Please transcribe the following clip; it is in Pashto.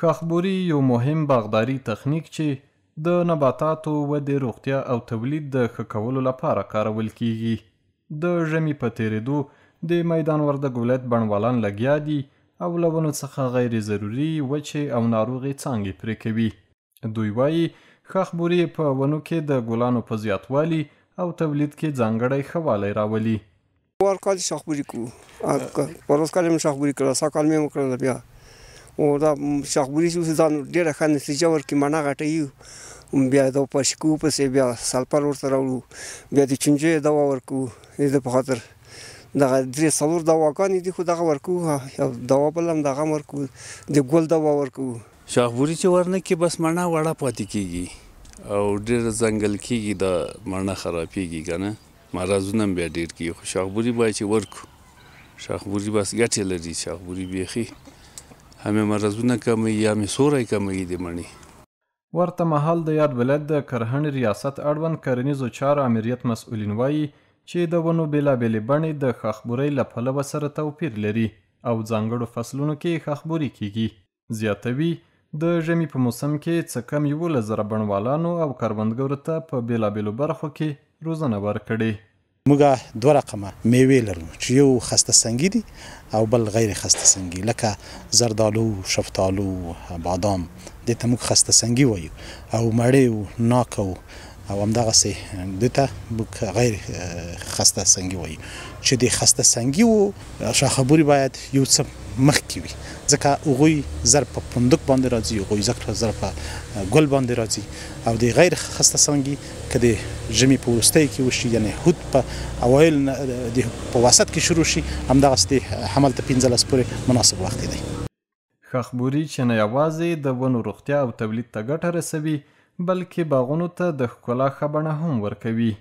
ښاخبوري یو مهم باغداري تخنیک چې د نباتاتو ودې، روغتیا او تولید د ښه کولو لپاره کارول کیږي. د ژمي په تېرېدو د میدان وردګ ولایت بڼوالان لګیا دي او له ونو څخه غیر ضروري، وچې او ناروغې څانګې پرې کوي. دوی وايي، ښاخبوري په ونو کې د ګلانو په زیاتوالي او تولید کې ځانګړی ښه والی راولي. هر کال شاخبوري کوو، پروس کال مې شاخبوري کړله، سږ کال مې هم وکړله. بیا او دا شاخبوري چې اوس ځان ډېره ښه نتیجه ورکړي، مڼه غټوي، بیا دا پاشي کوو پسې، بیا سلفر ورته راوړو، بیا د چونجیو دوا ورکوو. د دې په خاطر دغه درې څلور دواګانې دي، خو دغه ورکوو، یو دوا بل هم دغه هم ورکوو، د ګل دوا ورکوو. شاخبوري چې ورنه کړي بس مڼه وړه پاتې کېږي او ډېره ځنګل کېږي، دا مڼه خرابېږي که نه، مرضونه هم بیا ډېر کېږي. خو شاخبوري باید چې ورکړو، شاخبوري بس ګټې لري. شاخبوري بیخي هم یې مرضونه کموي یا هم یې سوری کموي د مڼې. ورته مهال د یاد ولایت د کرهڼې ریاست اړوند کرنیزو چارو آمریت مسؤلین وايي چې د ونو بېلابېلې بڼې د ښاخبورۍ له پلوه سره توپیر لري او ځانګړو فصلونو کې ښاخبوري کېږي. زیاتوي، د ژمي په موسم کې څه کم 11,000 بڼوالانو او کروندګرو ته په بېلابېلو برخو کې روزنه ورکړې. موږ دوه رقمه میوې لرو چې یو خسته سنګي دي او بل غیر خسته سنګي، لکه زردالو، شفتالو، بادام، دې ته موږ خسته سنګي وایو، او مړې او ناک او همدغسې دې ته موږ غیر خسته سنګي وایو. چې د خسته سنګي و شاخبوري باید یو څه مخکې وي، ځکه هغوی زر په پندک باندې راځي، هغوی زر په ګل باندې راځي. او د غیر خسته سنګي که د ژمي په وروستیو کې وشي، یعنې حوت په اوایل د په وسط کې شروع شي، همدغسې د حمل ته 15 پورې مناسب وخت دی. ښاخبوري چې نه یوازې د ونو روغتیا او تولید ته ګټه رسوي، بلکې باغونو ته د ښکلا ښه بڼه هم ورکوي.